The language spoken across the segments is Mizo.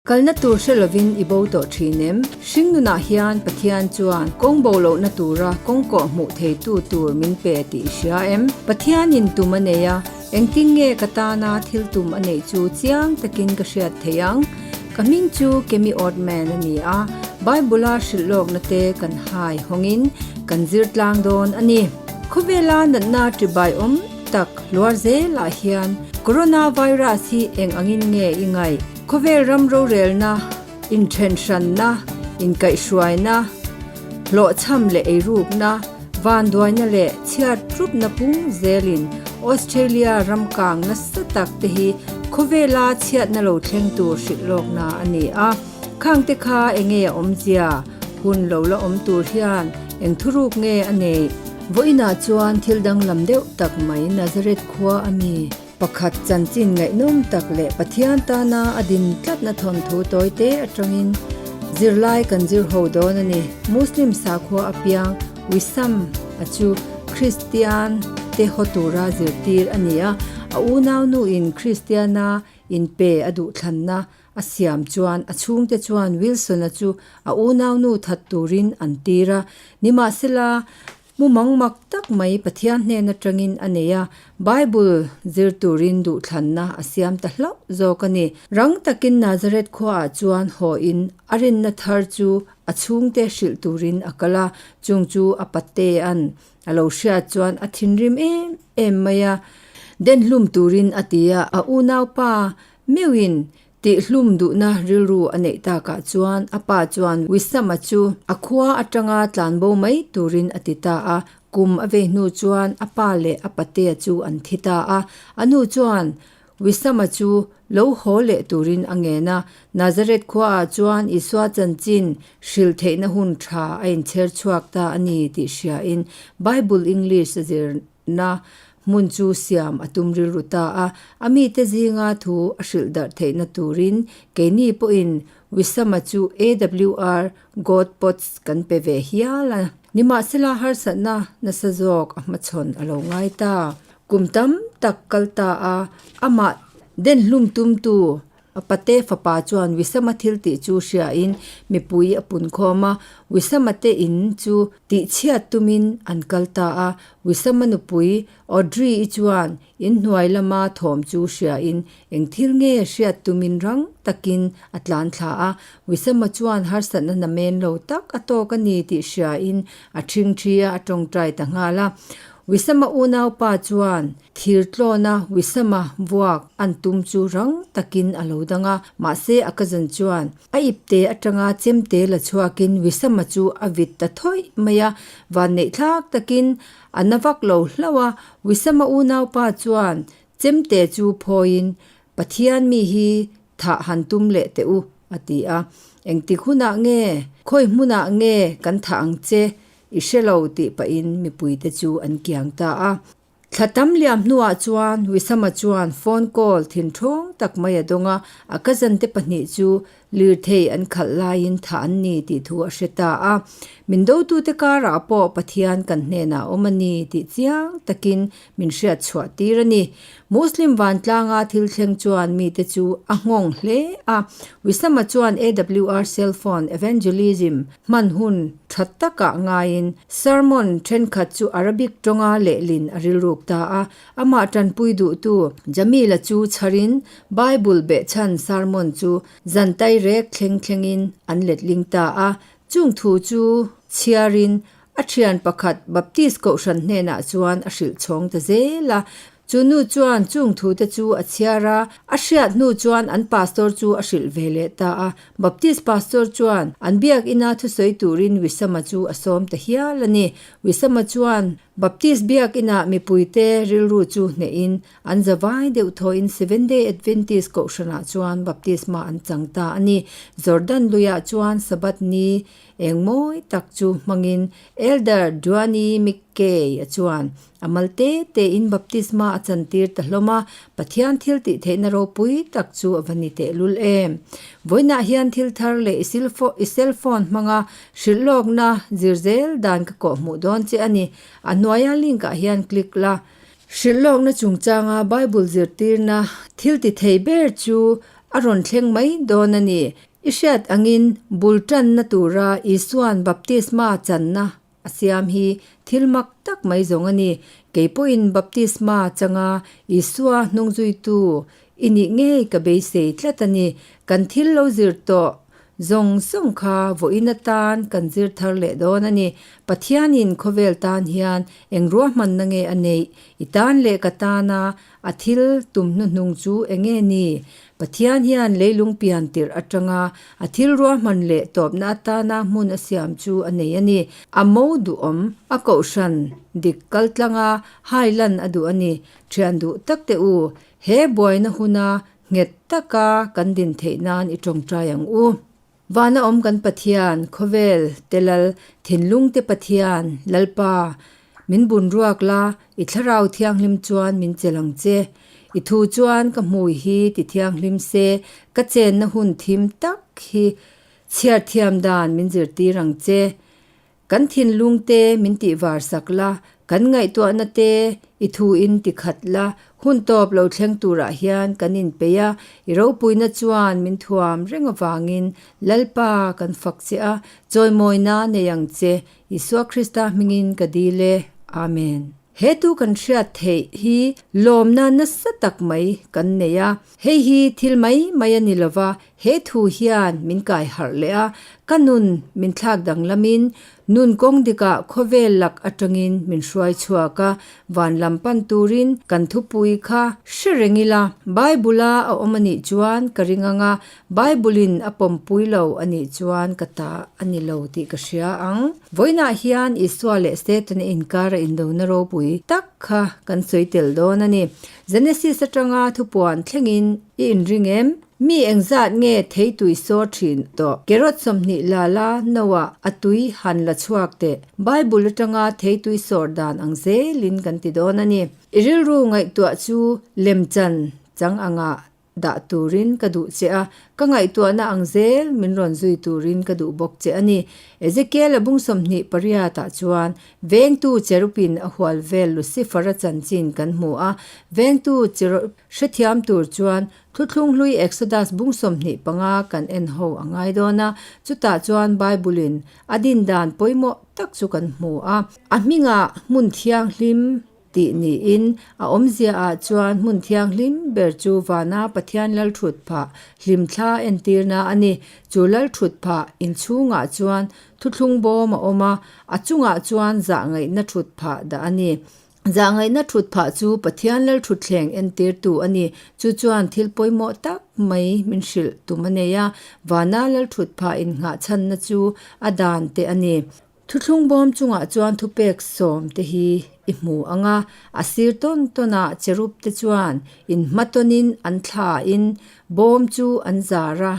Kalna tur hre lovin i bo tawh thin em? Hringnunah hian Pathian chuan kawng bo lohna tura kawng kawh hmuh theitu tur min pe tih i hria em? Pathianin tum a nei a, engtin nge ka tana thil tum a neih chu chiang takin ka hriat thei ang? Ka hming chu Kemi Ortman a ni a, Bible-a hrilh lawkna te kan hai hawngin kan zir tlang dawn a ni. Khawvela natna ṭibai awm tak hluar zelah hian Coronavirus hi eng angin nge i ngaih? Khawvel ram rorelna, inthenhranna, inkaihhruaina, hlawhchham leh eirukna, vanduaina leh chhiat rupna pung zelin Australia ram kang nasa tak te hi khawvela chhiatna lo thleng tur hrilh lawkna a ni a. Khang te kha enge a awmzia? Hun lo la awm tur hian eng thuruk nge a neih? Vawiinah chuan thil danglam deuh tak mai Nazareth khua a mi. Pakhat chanchin ngaihnawm tak leh Pathian tana a din tlatna thawnthu tawite atangin zirlai kan zir ho dawn a ni. Muslim sakhua apiang Wissam a chu Kristian te haw tura zirtir a ni a, a unaunuin Kristiana inpe a duhthlanna a siam chuan a chhungte chuan Wilson-a chu a unaunu that turin an tir a. Nimahsela, Mumang mak tak mai Pathian hnen atangin a nei a, Bible zir turin duhthlanna a siam ta hlauh zawk a ni. Rang takin Nazareth khuaah chuan haw in a rinna thar chu a chhungte hrilh turin a kal a, chung chu a patea'n a lo hriat chuan a thinrim em em mai a, den hlum turin a ti a, a unaupa meuhin Tihhlum duhna rilru a neih takah chuan a pa chuan Wissam-a chu a khua atanga tlanbo mai turin a ti ta a. Kum a vei hnu chuan a pa leh a patea chu an thi ta a. A nu chuan Wissam-a chu lo haw leh turin a ngen a. Nazareth khuaah chuan Isua chanchin hrilh theihna hun tha a inchher chhuak ta a ni tih hriain Bible English a zir Na hmun chu siam a tum rilru ta a, a mite zinga thu a hrilh darh theihna turin keini pawhin Wissam-a chu AWR God Pots kan pe ve hial a. Nimahsela harsatna nasa zawk a hmachhawn a lo ngai ta. Kum tam tak kal ta a, amah den hlum tumtu A pate fapa chuan Wissam-a thil tih chu hriain mipui a pun khawm a, Wissam-a te in chu tihchhiat tumin an kal ta a. Wissam-a nupui Audrey-i chuan inhnuai lama thawm chu hriain eng thil nge hriat tumin rang takin a tlan thla a. Wissam-a chuan harsatna namen lo tak a tawk a ni tih hriain a ṭhingṭhi a, a ṭawngṭai ta nghal a. Wissam-a unaupa chuan Thirtlawna Wissam-a vuak an tum chu rang takin a lo dang a, mahse a cousin chuan a ipte atanga chemte la chhuakin Wissam-a chu a vit ta thawih mai a, vanneih thlak takin a na vak lo hlauh a, Wissam-a unaupa chuan chemte chu phawiin Pathian mi hi thah han tum leh teh u a ti a, engtik hunah nge, khawi hmunah nge kan thah ang che i hre lo tih pahin mipuite chu an kiang ta a. Thla tam liam hnuah chuan Wissam-a chuan phone call thinthawng tak mai a dawng a, a cousin te pahnih chu lirthei an khalh laiin thah an ni tih thu a hre ta a. Min dotute karah pawh Pathian kan hnenah a awm a ni tih chiang takin min hriat chhuah tir a ni. Muslim vantlanga thil thleng chuan mite chu a nghawng hle a. Wissam-a chuan AWR cellphone evangelism Hman hun tha takah ngaiin sermon thenkhat chu Arabic tawnga lehlin a rilruk ta a. Amah tanpui duhtu Jamila chu chharin Bible behchhan sermon chu zan tairek thleng thlengin an letling ta a. Chung thu chu chhiarin a thian pakhat Baptist kohhran hnenah chuan a hrilh chhawng ta zel a. Chu nu chuan chung thute chu a chhiar a, a hriat hnu chuan an pastor chu a hrilh ve leh ta a. Baptist pastor chuan an biakina thusawi turin Wissam-a chu a sawm ta hial a ni. Wissam-a chuan Baptist biakinah mipuite rilru chu hnehin an zavai deuh thawhin Seventh-day Adventist kohhranah chuan baptisma an chang ta a ni. Jordan luiah chuan Sabbath ni eng mawi tak chu hmangin Elder Duane McKay-a chuan A mal te tein baptisma a chantir ta hlawm a, Pathian thil tih theihna ropui tak chu a va ni tehlul em. Vawiinah hian thil thar leh i cellphone hmanga hrilh lawkna zir zel dan ka kawhhmuh dawn che a ni. A hnuaia link ah hian click la. Hrilh lawkna chungchanga Bible zirtirna thil ti thei ber chu. a rawn thleng mai dawn a ni. I hriat angin bul tanna tura Isua'n baptisma channa a siam hi thil mak tak mai zawng a ni. Kei pawhin baptisma changa Isua hnungzuitu i nih ngei ka beisei tlat a ni. Kan thil lo zir tawh zawng zawng kha vawiin atan kan zir thar leh dawn a ni. Pathianin khawvel tan hian eng ruahmanna nge a neih? I tan leh ka tana A thil tum hnuhnung chu eng nge ni? Pathian hian leilung pian tirh atanga a thil ruahman leh tawpna atana hmun a siam chu a nei a ni. A mo duhawm, a kohhran dik kaltlanga hai lan a duh a ni. Thian duh tak teh u, he buaina huna nghet taka kan din theih nan i tawngtai ang u. Vana awm kan Pathian, khawvel te Lal, thinlung te Pathian, Lalpa, min bun ruak la, i thlarau thianghlim chuan min chelh ang che. I thu chuan ka hmui hi ti thianghlim se, ka chenna hun thim tak hi chhiar thiam dan min zirtir ang che. Kan thinlung te min tih var sak la, kan ngaihtuahna te i thu in ti khat la, hun tawp lo thleng turah hian kan inpeih a, i ropuina chuan min thuam reng avangin Lalpa kan fak che a, chawimawina nei ang che, Isua Krista hmingin ka dil e. Amen. He tu kan hriat theih hi lawmna nasa tak mai kan nei a, hei hi thil mai mai a ni lova, He thu hian min kai harh leh a, ka nun min thlak danglamin nun kawng dikah khawvel lak atangin min hruai chhuak a, van lam pan turin kan thupui kha hre reng ila. Bible-a a awm a nih chuan ka ring ang a, Bible-in a pawmpui lo a nih chuan ka ta a ni lo tih ka hria ang. Vawiinah hian Isua leh Setana inkara indona ropui tak kha kan sawi tel dawn a ni. Genesis atanga thupuan thlengin i inring em? Mi engzat nge thei tui sawr thin tawh? Carrot 20 la la no ah a tui han la chhuak teh. Bible atanga thei tui sawr dan ang zelin kan ti dawn a ni. I rilru ngaihtuah chu lemchan chang angah dah turin ka duh che a, ka ngaihtuahna ang zel min rawn zui turin ka duh bawk che a ni. Ezekiel a bung 28 ah chuan vengtu cherubin a hual vel Lucifer-a chanchin kan hmu a, vengtu cherub hrethiam tur chuan Thuthlung hlui Exodus bung 25 kan en ho a ngai dawn a, chutah chuan Bible-in a din dan pawimawh tak chu kan hmu a. A hmingah hmun thianghlim tih niin a awmziaah chuan hmun thianghlim ber chu vana Pathian lalthut phah hlimthla entirna a ni. Chu lalthut phah inchhungah chuan thuthlung bawm a awm a, a chungah chuan zahngaihna thut phah dah a ni. Zahngaihna thut phah chu Pathian lal thutthleng entirtu a ni. Chu chuan thil pawimawh tak mai min hrilh tum a nei a, Vana lal thut phah innghahchhanna chu a dan te a ni. Thuthlung bawm chungah chuan thupek sawm te hi i hmu ang a, a sir tawn tawnah cherub te chuan inhmatawnin an thlain bawm chu an zar a.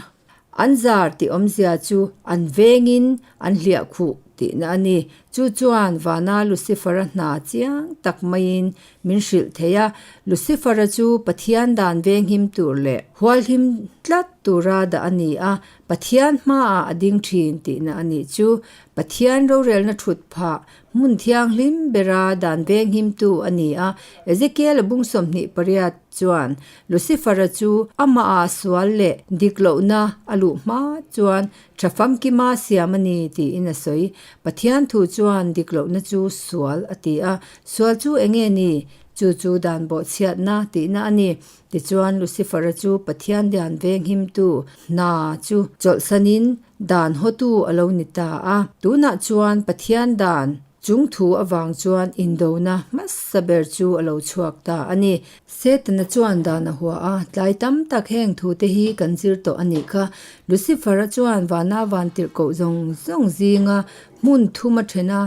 An zar tih awmzia chu an vengin an hliah khuh tihna a ni. Chu chuan vana Lucifer-a hna chiang tak maiin min hrilh thei a. Lucifer-a chu Pathian dan venghim tur leh hualhim tlat tura dah a ni a, Pathian hmaah a ding thin tihna a nih chu. Pathian rorelna thut phah hmun thianghlim bera dan venghimtu a ni a. Ezekiel-a bung 28 chuan Lucifer-a chu amahah sual leh dik lohna a luh hma chuan tha famkima siam a ni tiin a sawi. Pathian thu chuan dik lohna chu sual a ti a. Sual chu eng nge ni? Chu chu dan bawhchhiatna tihna a ni. Tichuan Lucifer-a chu Pathian dian venghimtu hna chu chawlhsanin dan hawtu a lo ni ta a. Tunah chuan Pathian dan Chung thu avang chuan indona hmasa ber chu a lo chhuak ta a ni. Setana chuan dan a hua a, tlai tam tak heng thute hi kan zir tawh a nih kha. Lucifer-a chuan vana vantirhkoh zawng zawng zinga hmun thum a then a,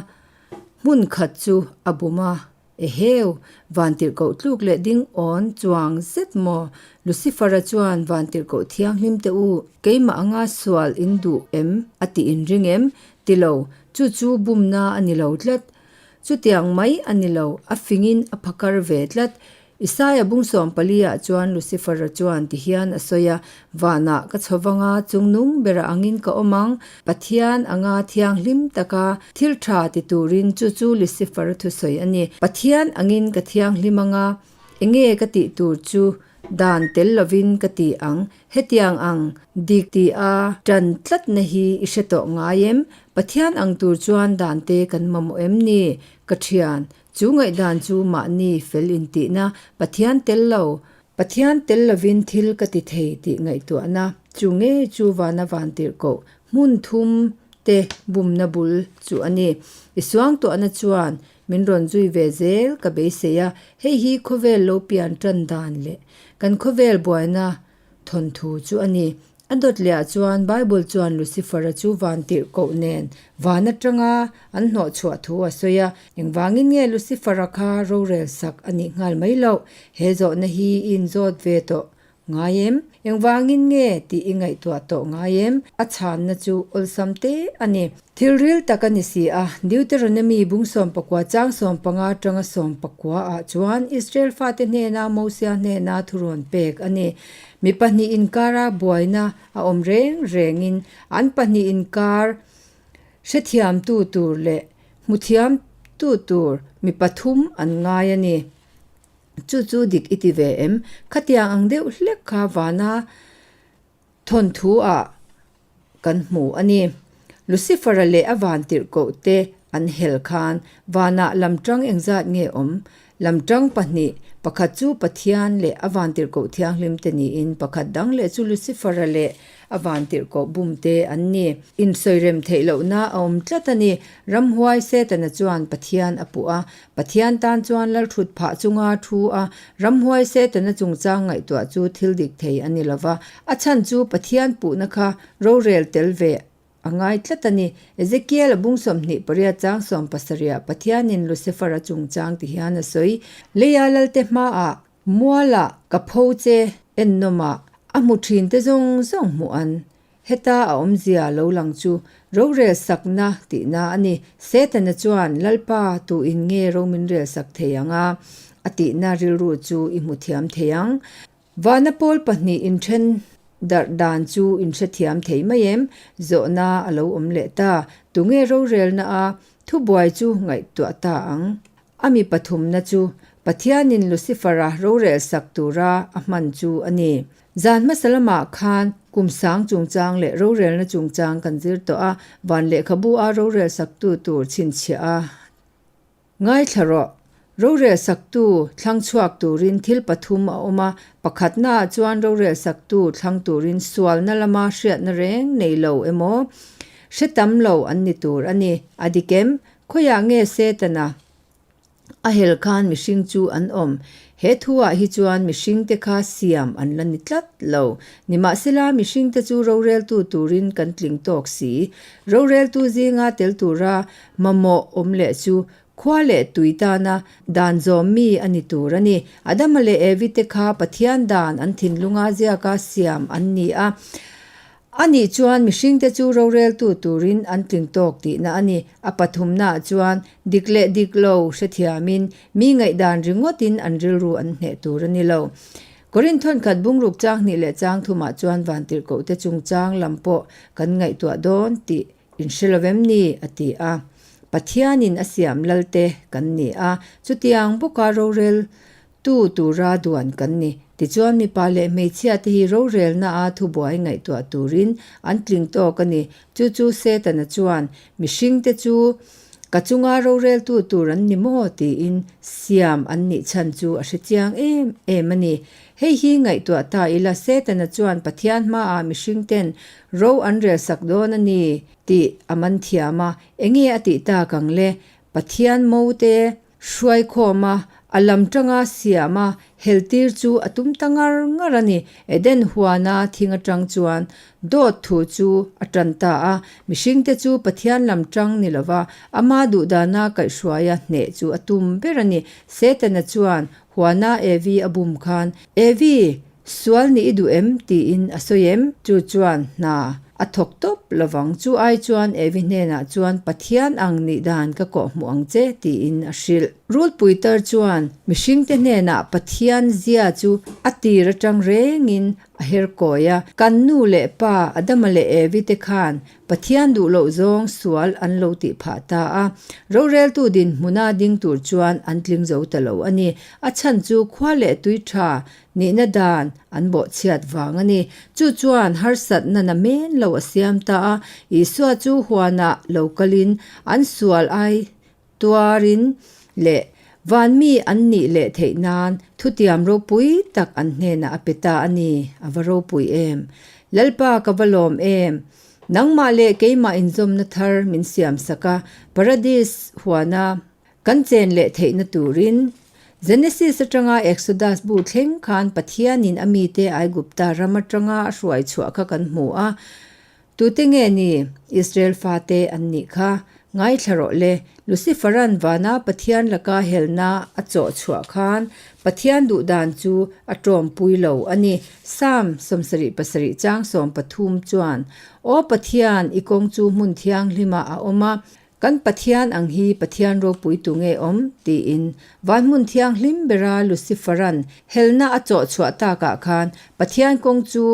hmun khat chu a bum a. Eheu, vantirhkoh tluk leh ding awn chuang zet maw? Lucifer-a chuan vantirhkoh thianghlim te u, keimah anga sual in duh em? a tih in ring em? Ti lo, chu chu bumna a ni lo tlat. Chutiang mai a ni lo, a fingin a phakar ve tlat. Isaia bung 14 ah chuan Lucifer-a chuan ti hian a sawi a, Vanah ka chho vanga chungnung berah angin ka awm ang, Pathian anga thianghlim taka thil tha ti turin chu chu Lucifer-a thusawi a ni. Pathian angin ka thianghlim anga, enge ka tih tur chu? Dan tel lovin ka ti ang. Hetiang ang dik ti a tan tlatna hi i hre tawh ngai em? Pathian ang tur chuan dan te kan mamawh em ni? Ka thian, chu ngaihdan chu mahni fel intihna, Pathian tel lo, Pathian tel lovin thil ka ti thei tih ngaihtuahna, chu ngei chu vana vantirhkoh hmun thum te bumna bul chu a ni. I suangtuahna chuan min rawn zui ve zel ka beisei a, hei hi khawvel lo pian tan dan leh kan khawvel buaina thawnthu chu a ni. A dawt lehah chuan Bible chuan Lucifer-a chu vantirhkoh nen van atanga an hnawhchhuah thu a sawi a. Engvangin nge Lucifer-a kha rorel sak a nih nghal mai loh? He zawhna hi i inzawt ve tawh ngai em? Engvangin nge tih i ngaihtuah tawh ngai em? A chhanna chu awlsam te a ni. Thil ril tak a ni si a, Deuteronomy bung 14 chang 15 atanga 19 ah chuan Israel fate hnena Mosia hnena thurawn pek a ni. Mi pahnih inkara buaina a awm reng rengin an pahnih inkar hrethiamtu tur leh hmuthiamtu tur mi pathum an ngai a ni. Chu chu dik i ti ve em? Khatiang ang deuh hlek kha vana thawnthu ah kan hmu a ni. Lucifer-a leh a vantirhkoh te an hel khan vanah lamtang engzat nge awm? Lamtang pahnih, pakhat chu Pathian leh a vantirhkoh thianghlim te niin pakhat dang leh chu Lucifer-a leh a vantirhkoh bum te an ni. Insawirem theih lohna a awm tlat a ni. Ramhuai Setana chuan Pathian a puh a, Pathian tan chuan Lalthut phah chunga thu a, ramhuai Setana chungchang ngaihtuah chu thil dik thei a ni lova. A chhan chu Pathian puhna kha rorel tel ve a ngai tlat a ni. Ezekiel a bung 28 chang 70 Pathianin Lucifer-a chungchang ti hian a sawi, Leia Lalte hmaah mualah ka pho che ennawmah a hmu thinte zawng zawng hmuh an Heta a awmzia lo lang chu rorel sakna tihna a ni. Setana chuan, Lalpa, tu in nge ro min rel sak thei ang a? A tihna rilru chu i hmu thiam thei ang. Vana pawl pahnih inthen darh dan chu in hrethiam thei mai em? Zawhna a lo awm leh ta. Tunge rorelna a thubuai chu ngaihtuah ta ang? A mi pathumna chu Pathianin Lucifer-a rorel sak tura a hman chu a ni. Zan hmasa lamah khan kum sang chungchang leh rorelna chungchang kan zir tawh a, van lehkhabu a rorel saktu tur chhinchhiah a ngaithla rawh. Rorel saktu thlang chhuak turin thil pathum a awm a, pakhatnaah chuan rorel saktu thlang turin sualna lama hriatna reng nei lo emaw hre tam lo an ni tur a ni. A dik em? Khawiah nge Setana a hel khan mihring chu an awm? He thuah hi chuan mihringte kha siam an la ni tlat lo. Nimahsela, mihringte chu roreltu turin kan tling tawk si. Roreltu zinga tel tura mamawh awm leh chu khua leh tui tana dan zawm mi a ni tur a ni. Adama leh Evi te kha Pathian dan an thinlunga ziaka siam an ni a. A nih chuan mihringte chu roreltu turin an tling tawk tihna a ni. A pathumnaah chuan dik leh dik lo hrethiamin mi ngaihdan ringawtin an rilru an hneh tur a ni lo. Korinth thawnkhat bungruk chang hnih leh chang thumah chuan vantirhkohte chungchang lam pawh kan ngaihtuah dawn tih in hre lo em ni? a ti a. Pathianin a siam lalte kan ni a, chutiang bawka rorel Tu tura duan kan ni. Tichuan mipa leh hmeichhia te hi rorelna a thubuai ngaihtuah turin an tling tawk a ni. Chu chu Setana chuan, Mihring te chu ka chunga roreltu tur an ni maw? tiin siam an nih chhan chu a hre chiang em em a ni. Hei hi ngaihtuah ta ila Setana chuan Pathian hmaah mihring ten ro an relsak dawn a ni tih a man thiam a, enge a tih tak ang le? Pathian mote Hruaikhawm a, a lam tanga siam a, heltir chu a tum ta ngar ngar a ni. Eden huana thing atang chuan dawt thu chu a tan ta a, mihringte chu Pathian lam tang ni lova ama duhdana kaihhruaia hneh chu a tum ber a ni. Setana chuan huana Evi a bum khan, Evi, sual nih i duh em? tiin a sawi em? Chu chuan hna a thawk tawp lovang. Chu ai chuan Evi hnenah chuan Pathian ang nih dan ka kawhhmuh ang che tiin a hrilh. Rulpui tar chuan mihringte hnenah Pathian zia chu a tir atang rengin a her kawi a. Kan nu leh pa Adama leh Evi te khan Pathian duh loh zawng sual an lo tih phah ta a. Roreltu dinhmuna ding tur chuan an tling zo ta lo a ni. A chhan chu khua leh tui tha nihna dan an bawhchhiat vang a ni. Chu chuan harsatna na men lo a siam ta a. Isua chu huanah lo kalin an sual ai tuarin leh van mi an nih leh theih nan thutiam ropui tak an hnenah a pe ta a ni. A va ropui em! Lalpa ka va lawm em! Nangmah leh keimah inzawmna thar min siam sak a, Paradis huana kan chen leh theihna turin. Genesis atanga Exodus bu thleng khan Pathianin a mite Aigupta ram atanga a hruai chhuah kha kan hmu a. Tute nge ni Israel fate an nih kha? Ngaithla rawh le, Lucifer-a'n vana Pathian laka helna a chawh chhuah khan Pathian duhdan chu a tawmpui lo a ni. Psalm 77 chang 13 chuan, Aw Pathian, i kawng chu hmun thianghlimah a awm a, Kan Pathian ang hi Pathian ropui tu nge awm? tiin van hmun thianghlim bera Lucifer-a'n helna a chawh chhuah takah khan Pathian kawng chu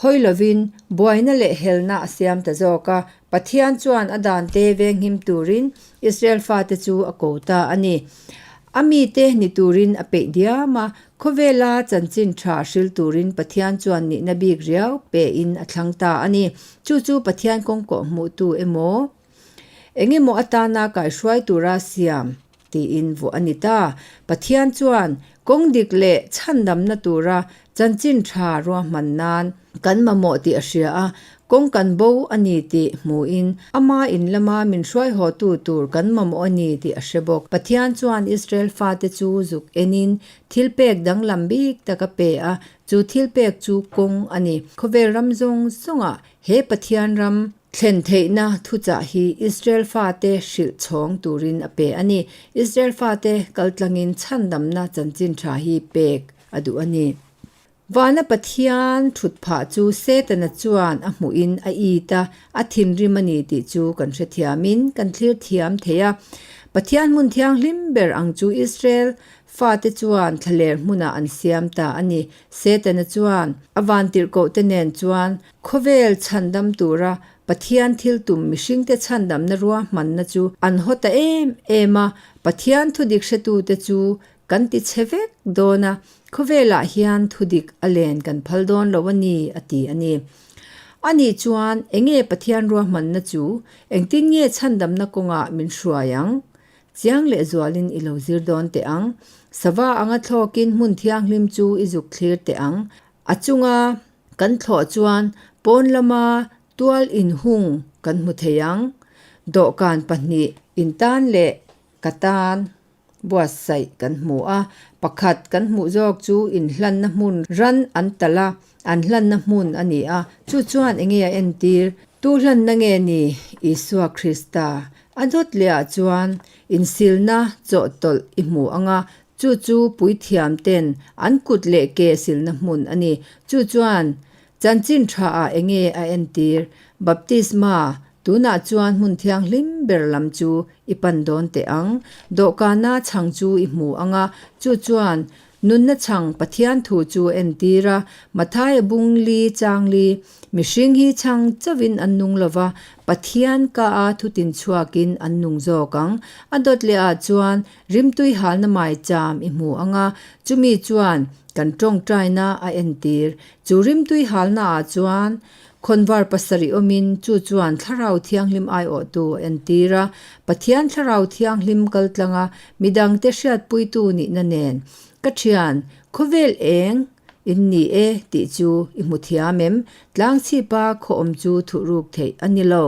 hawi lovin buaina leh helna a siam ta zawk a. Pathian chuan a dante venghim turin Israel fate chu a ko ta a ni. A mite ni turin a peih diam a, khawvela chanchin tha hril turin Pathian chuan nihna bik riau pein a thlang ta a ni. Chu chu Pathian kawng kawh hmuhtu emaw? Engemaw atana kaihruai tura siam tiin vuah a ni ta. Pathian chuan kawng dik leh chhandamna tura chanchin tha ruahman nan kan mamawh tih a hria a, kawng kan bo a ni tih hmuhin ama in lama min hruai hawtu tur kan mamawh a ni tih a hre bawk. Pathian chuan Israel fate chu zuk enin thilpek danglam bik tak a pe a, chu thilpek chu kawng a ni. Khawvel ram zawng zawngah he Pathian ram Thlen theihna thuchah hi Israel fate hrilh chhawng turin a pe a ni. Israel fate kaltlangin chhandamna chanchin tha hi pek a duh a ni. Vana Pathian thutphah chu Setana chuan a hmuhin a it a, a thinrim a ni tih chu kan hrethiamin kan thlir thiam thei a. Pathian hmun thianghlim ber ang chu Israel fate chuan thlaler hmunah an siam ta a ni. Setana chuan a vantirhkohte nen chuan Khawvel chhandam tura Pathian thil tum mihringte chhandamna ruahmanna chu an haw ta em em a, Pathian thudik hretute chu kan ti chhe vek dawn a, khawvelah hian thudik a len kan phal dawn lo a ni, a ti a ni. Anih chuan enge Pathian ruahmanna chu engtin nge chhandamna kawngah min hruai ang? Chiang leh zualin i lo zir dawn teh ang. Sava anga thlawkin hmun thianghlim chu i zuk thlir teh ang. A chunga Kan thlawh chuan pawn lama tual inhung kan hmu thei ang. Dawhkan pahnih intan leh ka tan buatsaih kan hmu a, pakhat kan hmuh zawk chu inhlanna hmun ran an talh a, an hlanna hmun a ni a, chu chuan enge a entir? Tu hlanna nge ni? Isua Krista. A dawt lehah chuan insilna chawhtawlh i hmu ang a, Chu chu puithiam ten an kut leh ke silna hmun a ni. Chu chuan chanchin tha ah enge a entir? Baptisma, Tunah chuan hmun thianghlim ber lam chu i pan dawn teh ang. Dawhkana chhang chu i hmu ang a, chu chuan nunna chhang Pathian thu chu a entir a. Mathaia bung li chang li, Mihring hi chhang chauhin an nung lo va, Pathian ka a thutin chhuakin an nung zawk ang. A dawt leh ah chuan Rimtui halna maicham i hmu ang a, chumi chuan kan tawngtaina a entir. Chu rimtui halna ah chuan khawnvar pasarih awmin chu chuan Thlarau Thianghlim aiawhtu a entir a, Pathian Thlarau Thianghlim kaltlanga midangte hriatpuitu nihna nen, Ka thian, khawvel eng in ni e tih chu i hmu thiam em? Tlangchhipa khaw awm chu thuhruk theih a ni lo.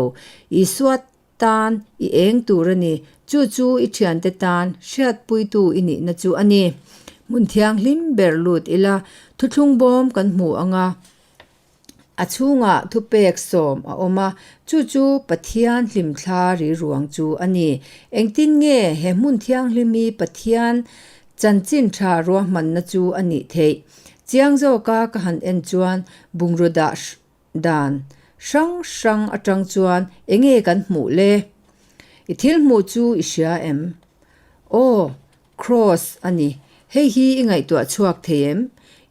Isua Tan i eng tur a ni. Chu chu i thiante tan hriatpuitu i nihna chu a ni. Hmun thianghlim ber lut ila, thuthlung bawm kan hmu ang a, a chhungah thupek sawm a awm a, chu chu Pathian hlimthla riruang chu a ni. Engtin nge he hmun thianghlim hi Pathian chanchin tha ruahmanna chu a nih theih? Chiang zawka ka han en chuan bungraw dah Dan hrang hrang atang chuan enge kan hmuh le? I thil hmuh chu i hria em? Aw! Kraws a ni. Hei hi i ngaihtuah chhuak thei em?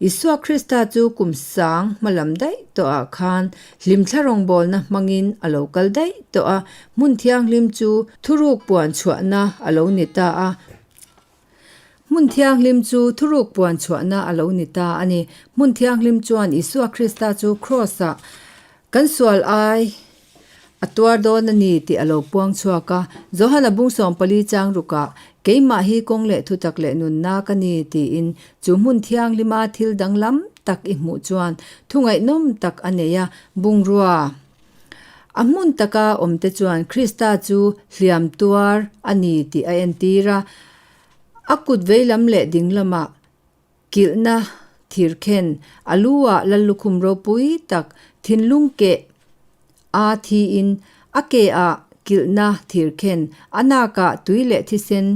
Isua Krista chu kum sang hma lam daih tawhah khan hlimthla rawngbawlna hmangin a lo kal daih tawh a, hmun thianghlim chu thuruk puan chhuahna a lo ni ta a. Hmun thianghlim chu thuruk puan chhuahna a lo ni ta a ni. Hmun thianghlim chuan Isua Krista chu Kraws-ah kan sual ai A tuar dawn a ni tih a lo puang chhuak a. Johana bung 14 chang rukah, Keimah hi kawng leh thutak leh nunna ka ni tiin chu hmun thianghlima thil danglam tak i hmuh chuan thu ngaihnawm tak a nei a, bungrua. A hmun taka awmte chuan Krista chu hliam tuar a ni tih a entir a. A kut veilam leh dinglamah Kilhna thirkhen a lu ah Lallukhum ropui tak thinlung keh a thiin a ke ah kilhna thirkhen a nak ah tui leh thisen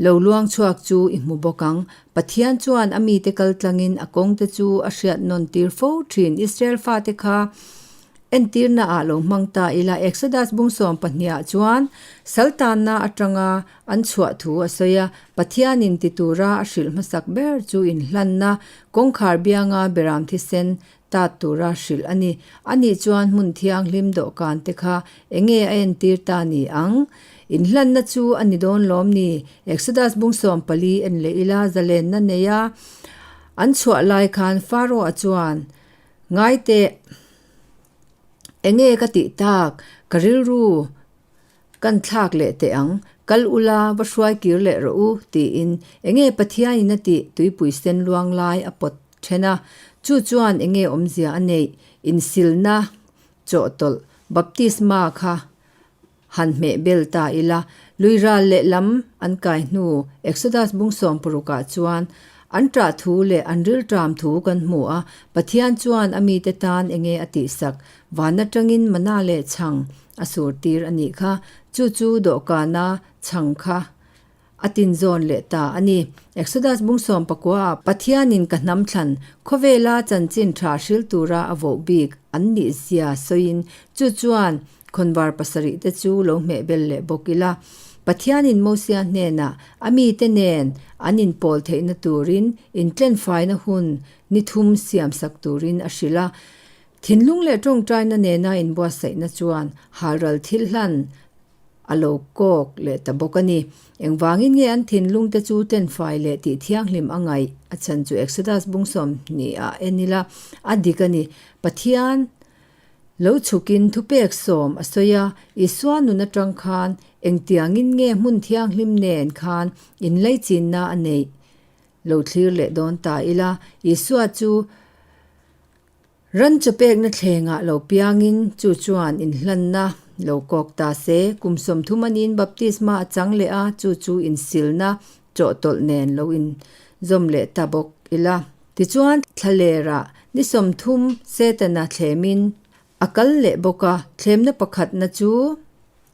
lo luang chhuak chu i hmu bawk ang. Pathian chuan a mite kal tlangin a kawngte chu a hriat nawn tir fo thin. Israel fate kha entirna ah lo hmang ta ila Exodus bung 12 ah chuan saltanna atanga An chhuah thu a sawi a, Pathianin ti tura a hrilh hmasak ber chu inhlanna kawngkhar bianga beram thisen tat tura hrilh a ni. Ani chuan hmun thianghlim dawhkan te kha enge a entir ta ni ang? Inhlanna chu a ni dawn lawm ni? Exodus bung 14 en leh ila zalenna neia an chhuah lai khan Pharaoh-a chuan, Ngai teh, enge ka tih tak? Ka rilru Kan thlak leh teh ang, kal ula va hruai kir leh rawh u, tiin enge Pathianin a tih tuipui sen luang lai a pawt then a. Chu chuan enge awmzia a neih, insilna chawhtawlh, baptisma, kha han hmeh bel ta ila. Lui ral leh lam an kai hnu Exodus bung 60 ah chuan an ṭah thu leh an rilṭam thu kan hmu a, Pathian chuan a mite tan enge a tihsak, van aṭangin mana leh chhang A sur tir a nih kha. Chu chu dawhkana chhang kha a tinzawn leh ta a ni. Exodus bung 19 ah Pathianin ka hnam thlan khawvela chanchin tha hril tura a voh bik an nih zia sawiin chu chuan khawnvar pasarih te chu lo hmeh bel leh bawk ila. Pathianin Mosia hnenah a mite nen an inpawl theihna turin intlenfaina hun ni thum siamsak turin a hrilh a. Thinlung leh tawngtaina nena inbuatsaihna chuan halral thil hlan a lo kawk leh ta bawk a ni. Engvangin nge an thinlungte chu tenfai leh tih thianghlim a ngaih? A chhan chu Exodus bung 20 ah en ila a dik a ni. Pathian lo chhukin thupek sawm a sawi a, Isua nun atang khan engtiangin nge hmun thianghlim nen khan inlaichinna a neih lo thlir leh dawn ta ila, Isua chu Ran chawpekna thlengah lo piangin chu chuan inhlanna lo kawk ta se, kum 30 anin baptisma a chang leh a, chu chu insilna chawhtawlh nen lo inzawm leh ta bawk ila. Tichuan, thlalerah ni 30 Setana thlemin a kal leh bawk a, thlemna pakhatna chu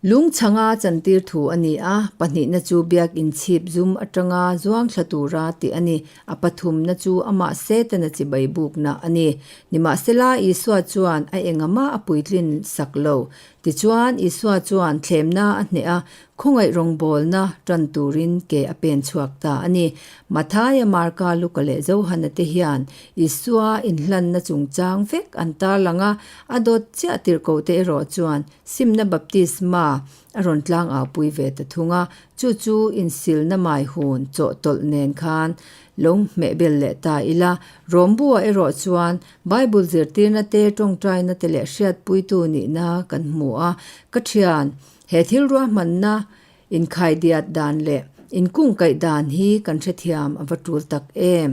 Lung chhanga chantir thu a ni a, pahnihna chu biakinn chhip zum atanga zuang thla tura tih a ni. A pathumna chu amah Setana chibai bukna a ni. Nimahsela, Isua chuan a engahmah a puitlin sak lo. Tichuan, Isua chuan thlemna a hneh a, khawngaih rawngbawlna tan turin ke a pen chhuak ta a ni. Mathaia, Marka, Luka leh Johana te hian Isua inhlanna chungchang vek an tarlang a, a dawt chiah tirhkohte erawh chuan Simna baptisma a rawn tlang au pui ve ta thung a, chu chu insilna mai hun chawhtawlh nen khan lo hmeh bel leh ta ila. Rawmbuah erawh chuan Bible zirtirna te, tawngtaina te leh hriatpuitu nihna kan hmu a. Ka thian, he thil ruahmanna inkhaidiat dan leh inkungkaih dan hi kan hrethiam a va tul tak em?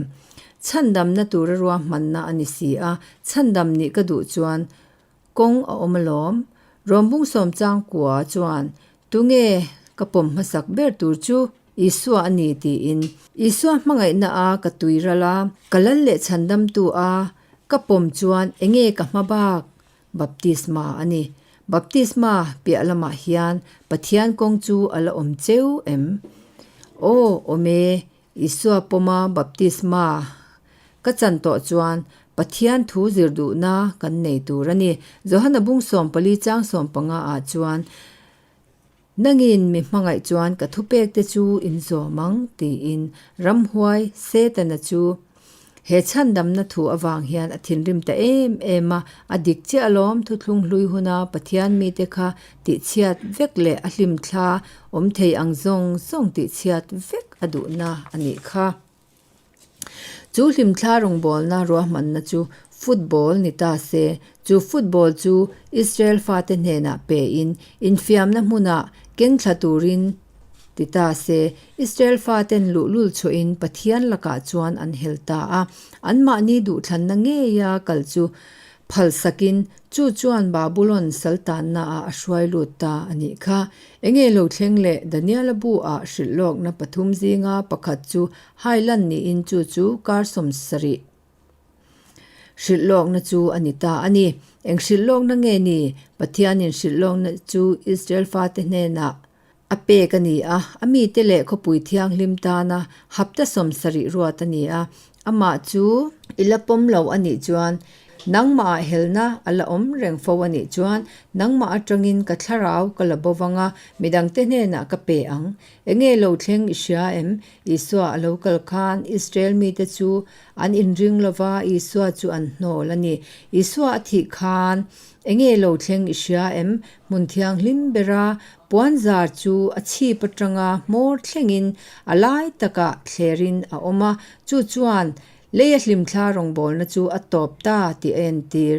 Chhandamna tura ruahmanna a ni si a, chhandam nih ka duh chuan Kawng a awm alawm. Rawmbung sawm chang kua chuan tunge ka pawm hmasak ber tur chu Isua a ni tiin Isua hmangaihna a ka tui ral a, ka lal leh chhandamtu a ka pawm chuan enge ka hma bak? Baptisma a ni. Baptisma piah lamah hian Pathian kawng chu a la awm cheu em? Aw, awm e, Isua pawma baptisma ka chan tawh chuan Pathian thu zir duhna kan nei tur a ni. Johana bung 14 chang 15 ah chuan. Nangin mi hmangaih chuan ka thupekte chu in zawm ang, tiin ramhuai Setana chu he chhandamna thu avang hian a thinrim ta em em a, a dik chiah alawm thuthlung hlui huna Pathian mite kha tihchhiat vek leh a hlimthla awm thei ang zawng zawng tihchhiat vek a duhna a nih kha. Chu hlimthla rawngbawlna ruahmanna chu football ni ta se, chu football chu Israel fate hnenah pein infiamna hmunah keng thla turin ti ta se, Israel faten luhlul chhuahin Pathian lakah chuan an hel ta a, anmahni duhthlanna ngeia kal chu Phalsakin chu chuan Babulon saltannaah a hruai lut ta a nih kha. Enge lo thleng leh Daniela bu ah hrilh lawkna pathum zinga pakhat chu hailan niin chu chu kar 70 hrilh lawkna chu a ni ta a ni. Eng hrilh lawkna nge ni? Pathianin hrilh lawkna chu Israel fate hnenah a pek a ni a, a mite leh khawpui thianghlim tana hapta 70 ruat a ni a, amah chu i la pawm lo a nih chuan nangmahah helna a la awm reng fo a nih chuan nangmah atangin ka thlarau ka la bo vang a, midangte hnenah ka pe ang. Enge lo thleng i hria em? Isua a lo kal khan Israel mite chu an inring lo va, Isua chu an hnawl a ni. Isua a thih khan enge lo thleng i hria em? Hmun thianghlim bera Puanzar chu a chhip atanga hmawr thlengin a lai takah thlerin a awm a, chu chuan leia hlimthla rawngbawlna chu a tawp ta tih a entir.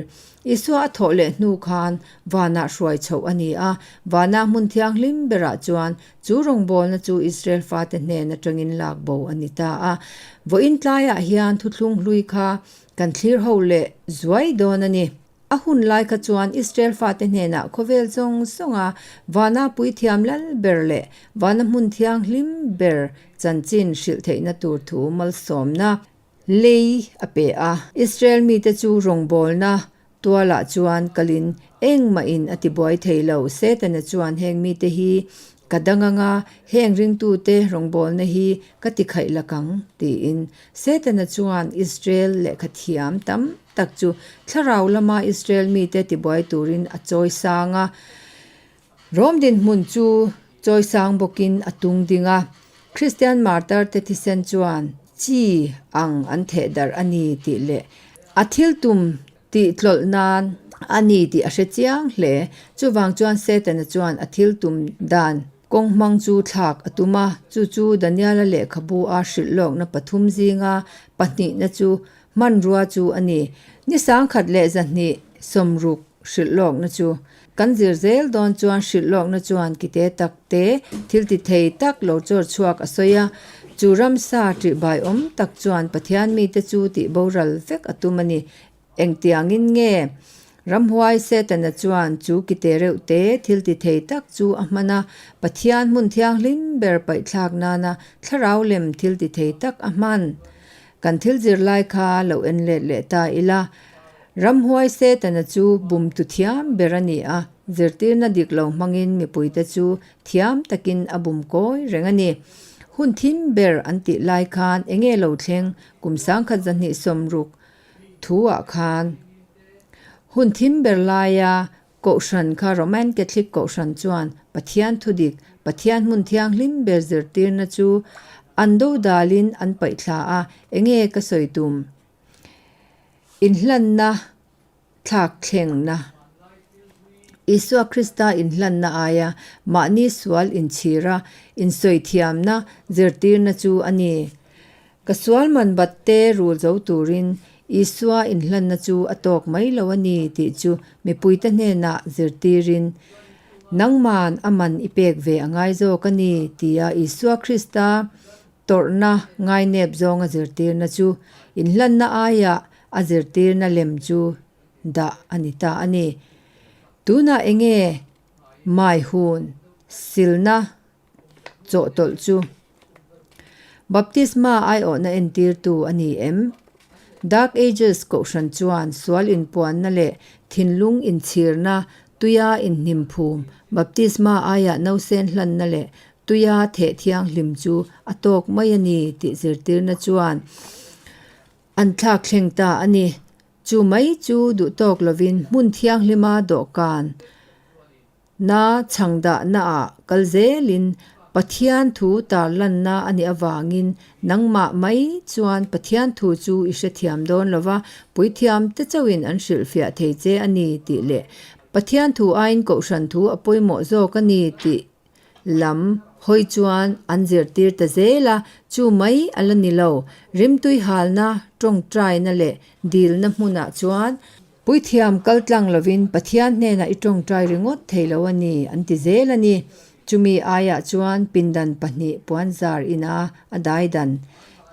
Isua a thawh leh hnu khan vanah hruai chhoh a ni a, vana hmun thianghlim berah chuan chu rawngbawlna chu Israel fate hnen atangin lak bo a ni ta a. Vawiin tlaiah hian thuthlung hlui kha kan thlir ho leh zuai dawn a ni. A hun lai kha chuan Israel fate hnenah khawvel zawng zawnga vana puithiam lal ber leh vana hmun thianghlim ber chanchin hrilh theihna tur thu malsawmna lei a pe a. Israel mite chu rawngbawlna tualah chuan kalin engmahin a tibuai thei lo. Setana chuan heng mite hi ka dang anga heng ringtute rawngbawlna hi ka ti khaih lak ang, tiin Setana chuan Israel lehkha thiam tam tak chu thlarau lama Israel mite tibuai turin a chawi sang a. Rom dinhmun chu chawi sang bawkin a tung ding a. Kristian martar-te thisen chuan chi ang an theh darh a ni tih leh a thil tum tih tlawlh nan a ni tih a hre chiang hle. Chuvang chuan Setana chuan a thil tum dan kawng hmang chu thlak a tum a, chu chu Daniela lehkhabu a hrilh lawkna pathum zinga pahnihna chu Hmanrua chu a ni. Ni 1160 hrilh lawkna chu. Kan zir zel dawn chuan hrilh lawkna chuan kite tak te, thil ti thei tak lo chawr chhuak a sawi a. Chu ramsa ṭihbai awm tak chuan Pathian mite chu tih boral vek a tum a ni. Engtiangin nge? Ramhuai Setana chuan chu kite reuh te, thil ti thei tak chu a hman a, Pathian hmun thianghlim ber paihthlak nana thlarau lem thil ti thei tak a hman. Kan thil zir lai kha lo en let leh ta ila, Ramhuai Setana chu bumtu thiam ber a ni a, zirtirna dik lo hmangin mipuite chu thiam takin a bum kawi reng a ni. Hun thim ber an tih lai khan enge lo thleng kum 1260 thu-ah khan hun thim ber laia Kohhran kha Roman Catholic Kohhran chuan Pathian thudik, Pathian hmun thianghlim ber zirtirna chu an dodalin an paihthla a, enge ka sawi tum? Inhlanna thlak thlengna. Isua Krista inhlanna aia mahni sual inchhira insawi thiamna zirtirna chu a ni. Ka sual man bat te rul zo turin Isua inhlanna chu a tawk mai lo a ni tih chu mipuite hnenah zirtirin, Nangman a man i pek ve a ngai zawk a ni tia Isua Krista tawrhna ngainep zawnga zirtirna chu inhlanna aiah a zirtirna lem chu dah a ni ta a ni. Tunah enge mai hun silna Chawhtawlh chu Baptisma aiawhna entirtu a ni em? Dark Ages kohhran chuan sual inpuanna leh thinlung inchhirna, tuia inhnimphum, baptisma aiah nausen hlanna leh tuia theh thianghlim chu a tawk mai a ni tih zirtirna chuan an thlak thleng ta a ni. Chu mai chu duhtawk lovin hmun thianghlima dawhkan. Na chhangdahnaah kal zelin Pathian thu tarlanna a nih avangin nangmah mai chuan Pathian thu chu i hrethiam dawn lo va, puithiam te chauhin an hrilhfiah thei che a ni tih leh Pathian thu aiin Kohhran thu a pawimawh zawk a ni tih lam hawi chuan an zirtir ta zel a, chu mai a la ni lo. Rimtui halna, tawngtaina leh dilna hmunah chuan Puithiam kal tlang lovin Pathian hnenah i tawngtai ringawt thei lo a ni, an ti zel a ni. Chumi aiah chuan pindan pahnih puanzar ina a daidan.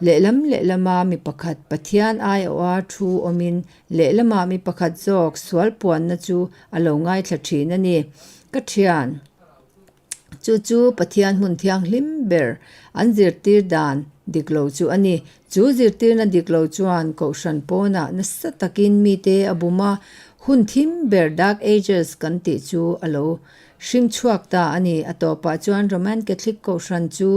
Lehlam lehlama mi pakhat Pathian aiawha thu awmin lehlamah mi pakhat zawk sual puanna chu a lo ngaithla thin a ni. Ka thian. Chu chu Pathian hmun thianghlim ber an zirtir dan dik lo chu a ni. Chu zirtirna dik lo chuan Kohhran pawnah nasa takin mite a bum a, hun thim ber Dark Ages kan tih chu a lo hring chhuak ta a ni. A tawpah chuan Roman Catholic Kohhran chu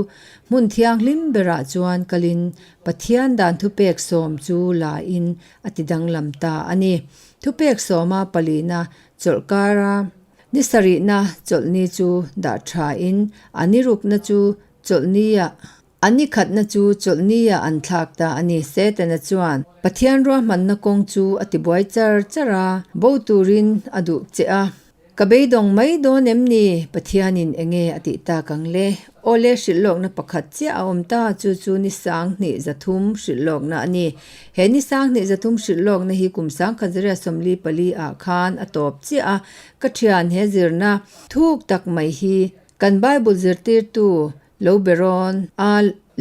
hmun thianghlim berah chuan kalin Pathian dan thupek sawm chu lain a ti danglam ta a ni. Thupek sawma palina chawlhkara Ni sarihna chawlhni chu dah thain a ni rukna chu chawlhnia a ni khatna chu chawlhnia an thlak ta a ni. Setana chuan Pathian ruahmanna kawng chu a tibuai char char a, bo turin a duh che a. Ka beidawng mai dawn em ni? Pathianin enge a tih tak ang le? Awle hrilhlawkna pakhat chiah a awm ta, chu chu ni 10,000 hrilhlawkna a ni. He ni 10,300 hrilhlawkna hi kum 1944 ah khan a tawp chiah a, ka thian he zirna thuk tak mai hi kan Bible zirtirtu lo be rawn a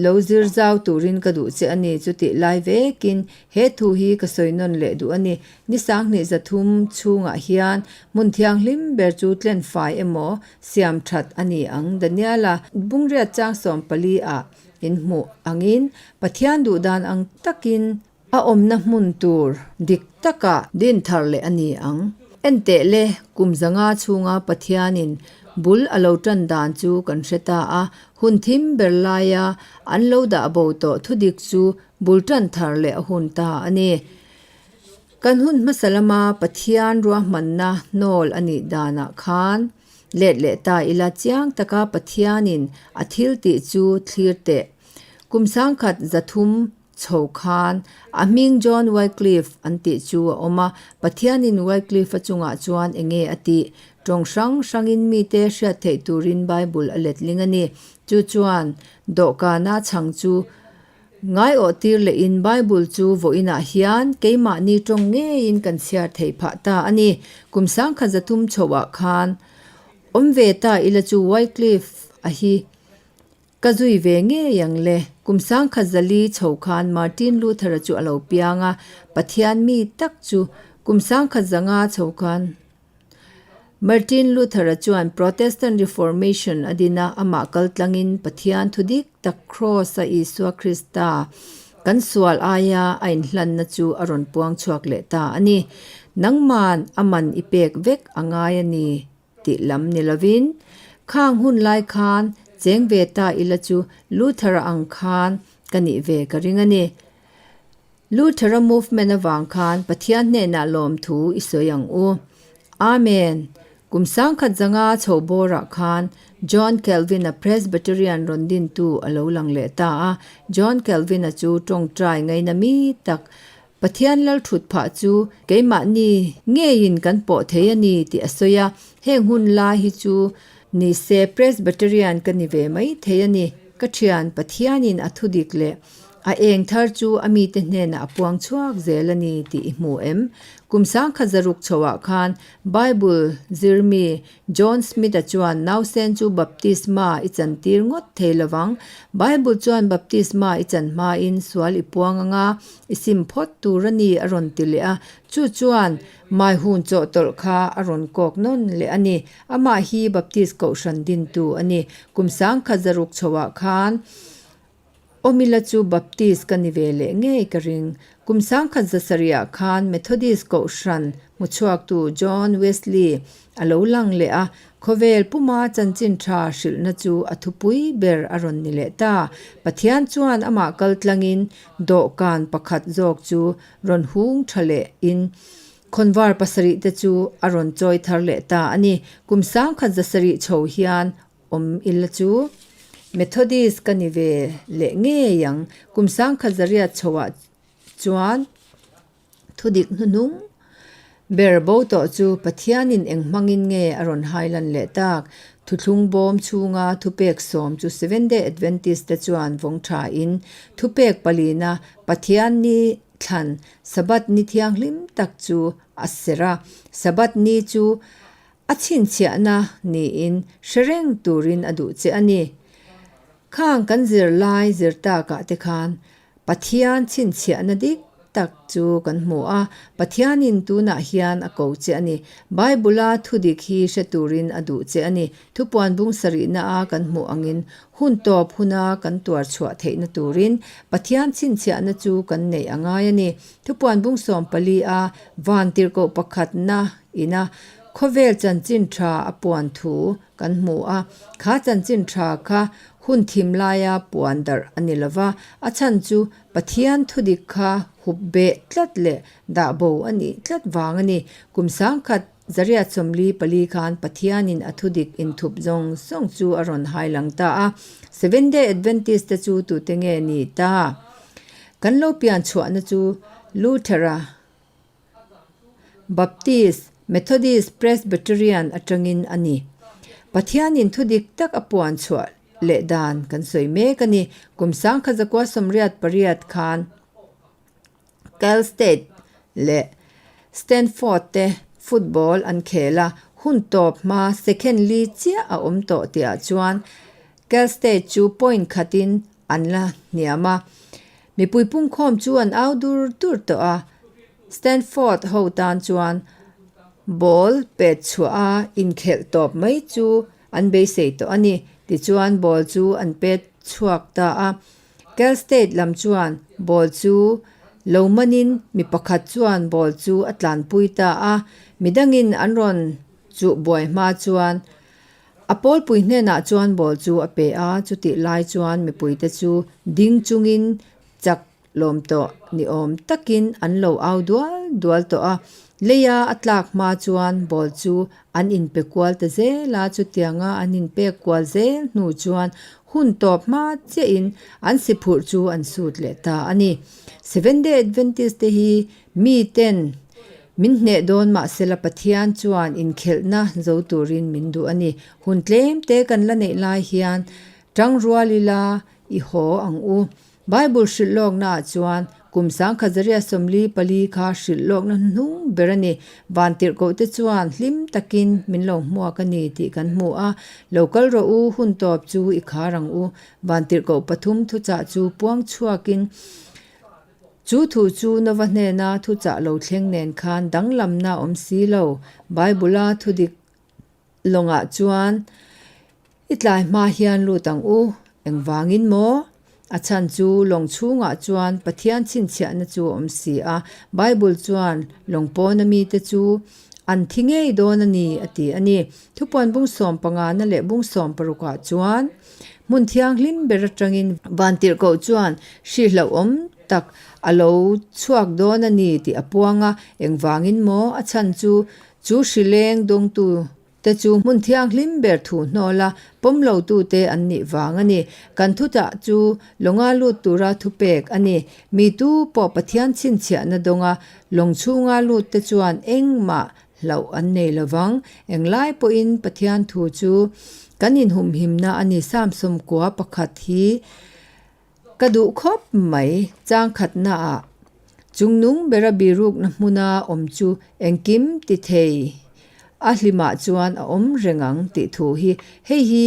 lo zir zau turin ka duh che a ni, chutih lai vekin he thu hi ka sawi nawn leh duh a ni. Ni 10,300 chhungah hian hmun thianghlim ber chu tlen fai emaw siam that a ni ang. Daniela bungriat chang 14 ah in hmuh angin Pathian duh dan ang takin a awmna hmun tur dik takah din thar leh a ni ang. Enteh le, kum zanga chhunga Pathianin bul a lo tan dan chu kan hre ta a, hun thim ber laia an lo dah bo tawh thudik chu bul tan thar leh a hun ta a ni. Kan hun hmasa lama Pathian ruahmanna hnawl a nih danah khan let leh ta ila chiang taka Pathianin a thil tih chu thlir teh. Kum 1300 chho khan a hming John Wycliffe an tih chu a awm a, Pathianin Wycliffe-a chungah chuan enge a tih? Tawng hrang hrangin mite hriat theih turin Bible a letling a ni. Chu chuan dawhkana chhang chu Ngaiawh tir lehin Bible chu vawiinah hian keimahni tawng ngeiin kan chhiar theih phah ta a ni. Kum 1300 chhoah khan awm ve ta ila chu Wycliffe a hi ka zui ve ngei ang le. Kum 1400 chho khan Martin Luther-a chu a lo piang a, Pathian mi tak chu kum 1500 chho khan Martin Luther-a chuan Protestant Reformation a din a, amah kaltlangin Pathian thu dik tak Kraws-a Isua Krista kan sual aia a inhlanna chu a rawn puang chhuak leh ta a ni. Nangman a man i pek vek a ngai a ni tih lam ni lovin, khang hun lai khan cheng ve ta ila chu Luther-a ang khan ka nih ve ka ring a ni. Luthera movement avang khan Pathian hnenah lawmthu i sawi ang u. Amen. Kum 1500 chho bawrah khan John Calvin-a Presbyterian rawn dintu a lo lang leh ta a. John Calvin-a chu tawngtai ngaina mi tak, Pathian lal thut phah chu keimahni ngeiin kan pawh thei a ni tih a sawi a. Heng hun lai hi chu ni se Presbyterian ka ni ve mai thei a ni. Ka thian Pathianin a thudik leh A eng thar chu a mite hnenah a puang chhuak zel a ni tih i hmu em? Kum 1600 chhoah khan Bible zirmi John Smith-a chuan nausen chu baptisma i chantir ngawt thei lovang. Bible chuan baptisma i chan hmain sual i puang anga i sim phawt tur a ni a rawn ti leh a. Chu chuan maihun chawhtawlh kha a rawn kawk nawn leh a ni. Amah hi Baptist kohhran dintu a ni. Kum 1600 chhoah khan Awmila chu Baptist ka ni ve leh ngei ka ring. Kum 1700 khan Methodist Kohhran hmuchhuaktu John Wesley a lo lang leh a, khawvel puma chanchin tha hrilhna chu a thupui ber a rawn ni leh ta. Pathian chuan amah kaltlangin dawhkan pakhat zawk chu rawn hung tha leh in. Khawnvar pasarih te chu a rawn chawi thar leh ta a ni. Kum sangkhat zasarih chho hian awm ila chu Methodist ka ni ve leh ngei ang. Kum sangkhat zariat chhoah chuan thudik hnuhnung ber bo tawh chu Pathianin eng hmangin nge a rawn hailan leh tak? Thuthlung bawm chhunga thupek sawm chu Seventh-day Adventist te chuan vawng thain thupek palina Pathian ni thlan Sabbath ni thianghlim tak chu a serh a. Sabbath ni chu a chhinchhiahna niin hre reng turin a duh che a ni. Khang kan zirlai zir takah te khan Pathian chhinchhiahna dik tak chu kan hmu a, Pathianin tunah hian a ko che a ni. Bible-a thudik hi hre turin a duh che a ni. Thupuan bung sarihna a kan hmuh angin hun tawp huna kan tuar chhuah theihna turin Pathian chhinchhiahna chu kan neih a ngai a ni. Thupuan bung 14 a van tirhkoh pakhatna ina khawvel chanchin tha a puan thu kan hmu a, kha chanchin tha kha hun thim laia puan darh a ni lova, a chhan chu Pathian thudik kha hup beh tlat leh dah bo a nih tlat vang a ni. Kum sangkhat Zariat 44 khan Pathianin a thudik inthup zawng zawng chu a rawn hai lang ta a. Seventh-day Adventist te chu tute nge ni ta? Kan lo pian chhuahna chu Luthera, Baptist, Methodist, Presbyterian atangin a ni. Pathianin thudik tak a puan chhuah leh dan kan sawi mek a ni. Kum 1988 khan Cal State leh Stanford te football an khel a, hun tawp hma second li chiah a awm tawh tihah chuan Cal State chu point khatin an la hniam a. Mipui pungkhawm chu an au dur dur tawh a, Stanford ho tan chuan ball pet chhuah a inkhelh tawp mai chu an beisei tawh a ni. Tichuan ball chu an pet chhuak ta a, Cal State lam chuan ball chu lo manin mi pakhat chuan ball chu a tlanpui ta a, midangin an rawn chuh buai hma chuan A pawlpui hnenah chuan ball chu a pe a, chutih lai chuan mipuite chu ding chungin chak lawm tawh ni awm takin an lo au dual dual tawh a. Leia a tlak hma chuan ball chu an inpe kual ta zel a, chutianga an inpek kual zel hnu chuan hun tawp hma chiahin an si phurh chu an sut leh ta a ni. Seventh-day Adventist te hi miten Min hneh dawn mahsela Pathian chuan inkhelhna zo turin min duh a ni. Hun tlem te kan la neih lai hian tang rual ila i haw ang u. Bible hrilh lawknaah chuan kum 1944 kha hrilh lawkna hnuhnung ber a ni. Vantirhkoh te chuan hlim takin min lo hmuak a ni tih kan hmu a. Lo kal rawh u, hun tawp chu i khar ang u. Vantirhkoh pathum thuchah chu puang chhuakin Chu thu chu Nova hnena thuchah lo thleng nen khan danglamna a awm si lo. Bible-a thudik lawngah chuan i tlai hma hian lut ang u. Engvangin maw? A chhan chu lawng chhungah chuan Pathian chhinchhiahna chu a awm si a. Bible chuan lawng pawna mite chu an thi ngei dawn a ni a ti a ni. Thupuan bung sawmpangana leh bung sawmparukah chuan Hmun thianghlim ber atangin Vantirhkoh chuan hrihlauhawm tak a lo chhuak dawn a ni tih a puang a, engvangin maw a chhan chu chu hrileng dawngtu te chu hmun thianghlim ber thu hnawl a pawm lo tute an nih vang a ni. Kan thutah chu lawnga lut tura thupek a ni. Mi tu pawh Pathian chhinchhiahna dawnga lawng chhunga lut te chuan engmah Hlauh an nei lovang. Englai pawhin Pathian thu chu kan inhumhimna a ni. Samsung kua pakhat hi ka duh khawp mai. Chang khatnaah chungnung bera birukna hmuna awm chu engkim ti thei a hlimah chuan a awm reng ang tih thu hi. Hei hi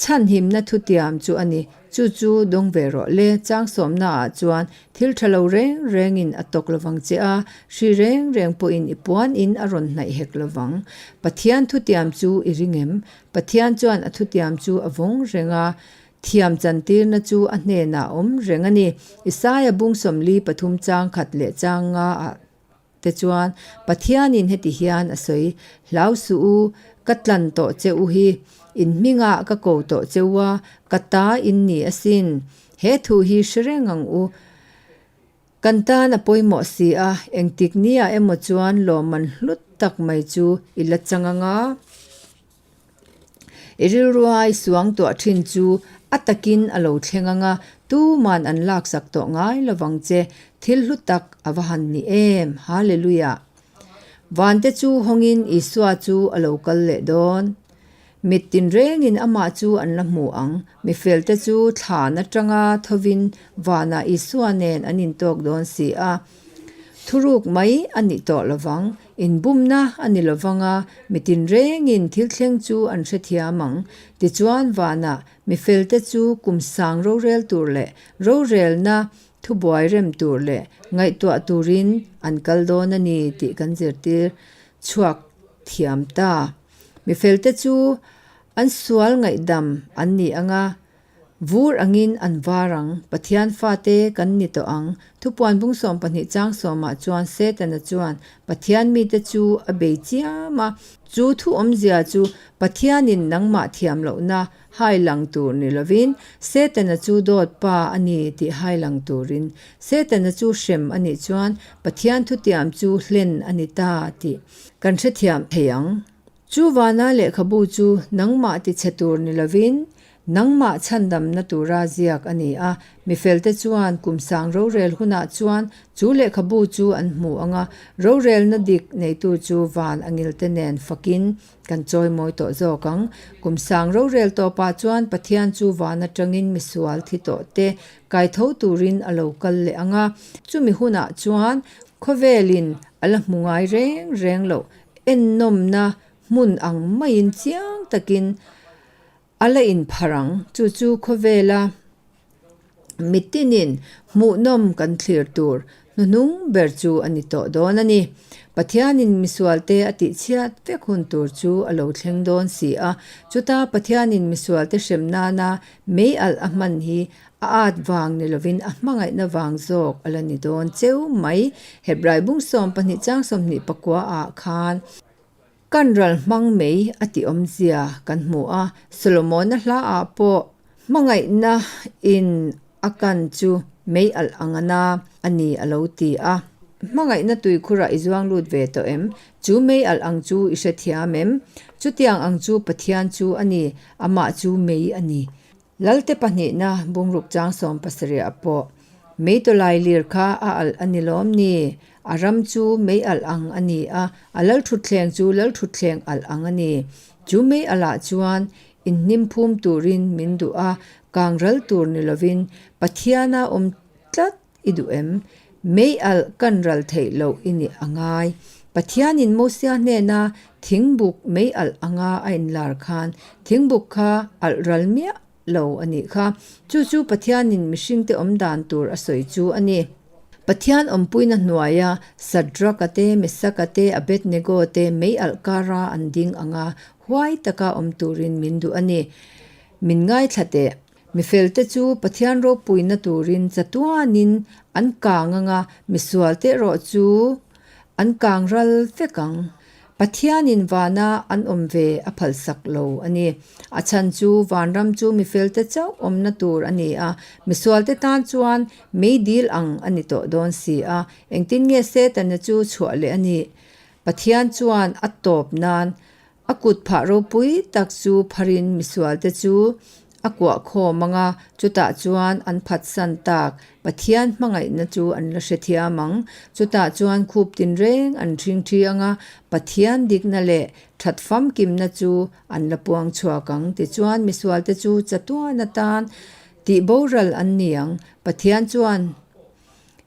Chhanhimna thutiam chu a ni. Chu chu dawng ve rawh le. Chang sawmnaah chuan thil tha lo reng rengin a tawk lovang che a, hri reng reng pawhin i puanin a rawn hnaih hek lovang. Pathian thutiam chu i ring em? Pathian chuan a thutiam chu a vawng reng a, thiam chantirna chu a hnenah a awm reng a ni. Isaia bung 43 chang khat leh chang nga ah Te chuan Pathianin heti hian a sawi, Hlau suh u, ka tlan tawh che u hi, in hmingah ka ko tawh che u a, ka ta in ni asin. He thu hi hre reng ang u. Kan tan a pawimawh si a, engtik nia emaw chuan lawmman hlut tak mai chu i la chang anga. I rilrua i suang tuah thin chu a takin a lo thleng anga, tuman an laksak tawh ngai lovang che. Thil hlu tak a va han ni em! Hallelujah! Vante chu hawngin Isua chu a lo kal leh dawn. Mit tinrengin amah chu an la hmu ang. Mifelte chu thlan atanga thovin vanah Isua nen an intawk dawn si a. Thuruk mai a ni tawh lovang. Inbumna a ni lovang a, mi tinrengin thil thleng chu an hrethiam ang. Tichuan vanah mifelte chu kum sang rorel tur leh rorelna thubuai rem tur leh ngaihtuah turin an kal dawn a ni tih kan zirtir chhuak thiam ta. Mifelte chu an sual ngaihdam an ni ang a, vur angin an var ang. Pathian fate kan ni tawh ang. Thupuan bung 12 chang sawmah chuan Setana chuan Pathian mite chu a bei chiam a. Chu thu awmzia chu Pathianin nangmah thiam lohna hai lang tur ni lovin Setana chu dawt pa a ni tih hai lang turin Setana chu hrem a nih chuan Pathian thutiam chu hlen a ni ta tih Kan hrethiam thei ang. Chu vana lehkhabu chu nangmah tichhe tur ni lovin, nangmah chhandamna tura ziak a ni a. Mifelte chuan kum sang rorel hunah chuan chu lehkhabu chu an hmu ang a, rorelna dik neitu chu van a ngilte nen fakin kan chawimawi tawh zawk ang. Kum sang rorel tawpah chuan Pathian chu van atangin misual thi tawh te kaitho turin a lo kal leh ang a, chumi hunah chuan Khawvelin a la hmu ngai reng reng loh ennawmna hmun ang maiin chiang takin a la inpharh ang. Chu chu khawvela mitinin hmuhnawm kan thlir tur hnuhnung ber chu a ni tawh dawn a ni. Pathianin misualte a tihchhiat vek hun tur chu a lo thleng dawn si a. Chuta Pathianin misualte hrem nana mei alh a hman hi A at vang ni lovin a hmangaihna vang zawk a la ni dawn cheu mai. Hebrai bung 12 chang 24 ah khan kan ral hmang mai a tih awmzia kan hmu a. Solomona hla ah pawh hmangaihna in a kan chu mei alh ang a na a ni a lo ti a. Hmangaihna tuikhurah i zuang lut ve tawh em? Chu mei alh ang chu i hrethiam em? Chutiang ang chu Pathian chu a ni, amah chu mei a ni. Lalte pahnihna bungruk chang 70 ah pawh mei tawlai lir kha a alh a ni lawm ni? A ram chu mei alh ang a ni a, a lalthutthleng chu lalthutthleng alh ang a ni. Chu mei alh ah chuan inhnim phum turin min duh a, kang ral tur ni lovin Pathiana awm tlat I duh em? Mei alh kan ral theih loh i nih a ngai. Pathianin Mosia hnena thingbuk mei alh anga a inlar khan thingbuk kha alh ral miah lo a nih kha. Chu chu Pathianin mihringte awm dan tur a sawi chu a ni. Pathian awmpuina hnuaia Sadraka te, Mesaka te, Abednego te mei alh kara an ding anga huai taka awm turin min duh a ni. Min ngaithla teh. Mifelte chu Pathian ropuina turin chatuanin an kang anga misualte erawh chu an kang ral vek ang. Pathianin vana an awm ve a phalsak lo a ni. A chhan chu vanram chu mifelte chauh awmna tur a ni a, misualte tan chuan meidil ang a ni tawh dawn si a. Engtin nge Setana chu chhuah leh a nih? Pathian chuan a tawp nan A kut phah ropui tak chu pharin misualte chu a kuah khawm ang a, chutah chuan an phatsan tak Pathian hmangaihna chu an la hrethiam ang. Chutah chuan khup tinreng an ṭhingṭhi ang a, Pathian dikna leh ṭhat famkimna chu an la puang chhuak ang. Tichuan misualte chu chatuan atan tih boral an ni ang. Pathian chuan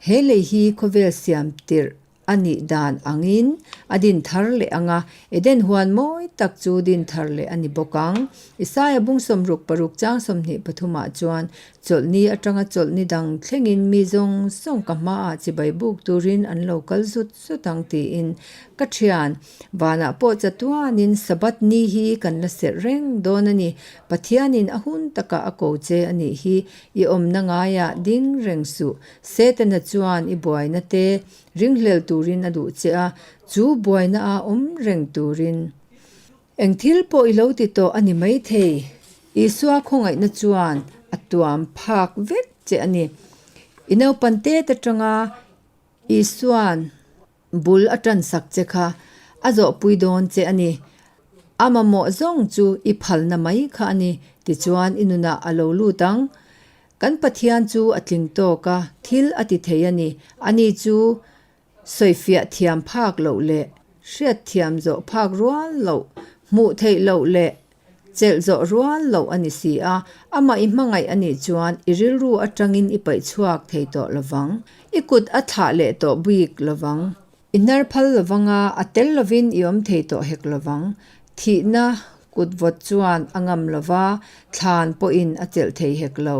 he lei hi khawvel siam tirh A nih dan angin a din thar leh ang a, Eden huan mawi tak chu din thar leh a ni bawk ang. Isaia bung 66 chang 23 ah chuan, Chawlhni atanga chawlhni dang thlengin mi zawng zawng ka hmaah chibai buk turin an lo kal zut zut ang tiin ka thian. Vanah pawh chatuanin Sabbath ni hi kan la serh reng dawn a ni. Pathianin a hun takah a ko che a nih hi. I awmna ngaiah ding reng suh. Setana chuan i buaina te ringhlel turin a duh che a, chu buaina a awm reng turin. Eng thil pawh i lo ti tawh a ni maithei. Isua khawngaihna chuan a tuam phak vek che a ni. I naupan tet atanga Isua'n bul a ṭansak che kha a zawhpui dawn che a ni. A mamawh zawng chu i phalna mai kha a ni, tichuan i nunah a lo lut ang. Kan Pathian chu a tling tawk a, thil a ti thei a ni. Ani chu sawifiah thiam phak loh leh hriat thiam zawh phak rual loh, hmuh theih loh leh chelh zawh rual loh a ni si a, amah i hmangaih a nih chuan i rilru atangin i paih chhuak thei tawh lovang. I kut a thlah leh tawh bik lovang. I hnar phal lovang a, a tel lovin i awm thei tawh hek lovang. Thihna kut vawt chuan a ngam lova, thlan pawhin a chelh thei hek lo.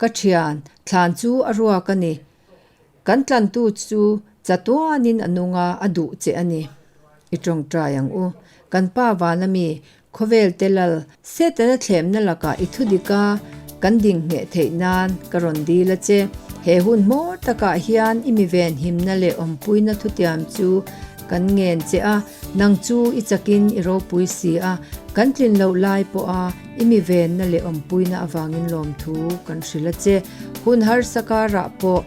Ka thian, thlan chu a ruak a ni. Kan tlantu chu chatuanin a nung a, a duh che a ni. I tawngtai ang u. Kan pa vana mi, khawvel te lal, Setana thlemna lakah i thudik a, kan ding ngheh theih nan ka rawn dil a che. He hun hmawr takah hian i mi venhimna leh awmpuina thutiam chu kan ngen che a, nang chu i chakin i ropui si a, kan tlin loh lai pawha i mi venna leh awmpuina avangin lawmthu kan hrilh a che. Hun harsa karah pawh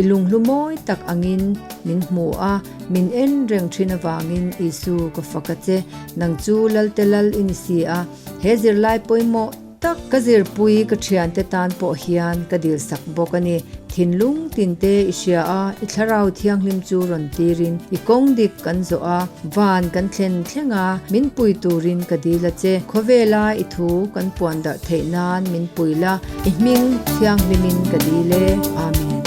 i lunghlu mawi tak angin min hmu a, min en reng thin avangin Isu ka fak a che. Nang chu Lalte Lal i ni si a, he zirlai pawimawh tak ka zirpui ka thiante tan pawh hian ka dilsak bawk a ni. Thinlung tinte i hria a, i thlarau thianghlim chu rawn tirin i kawng dik kan zawh a, van kan thlen thleng a, min pui turin ka dil a che. Khawvela i thu kan puan darh theih nan min pui la, i hming thianghlimin ka dil e. Amen.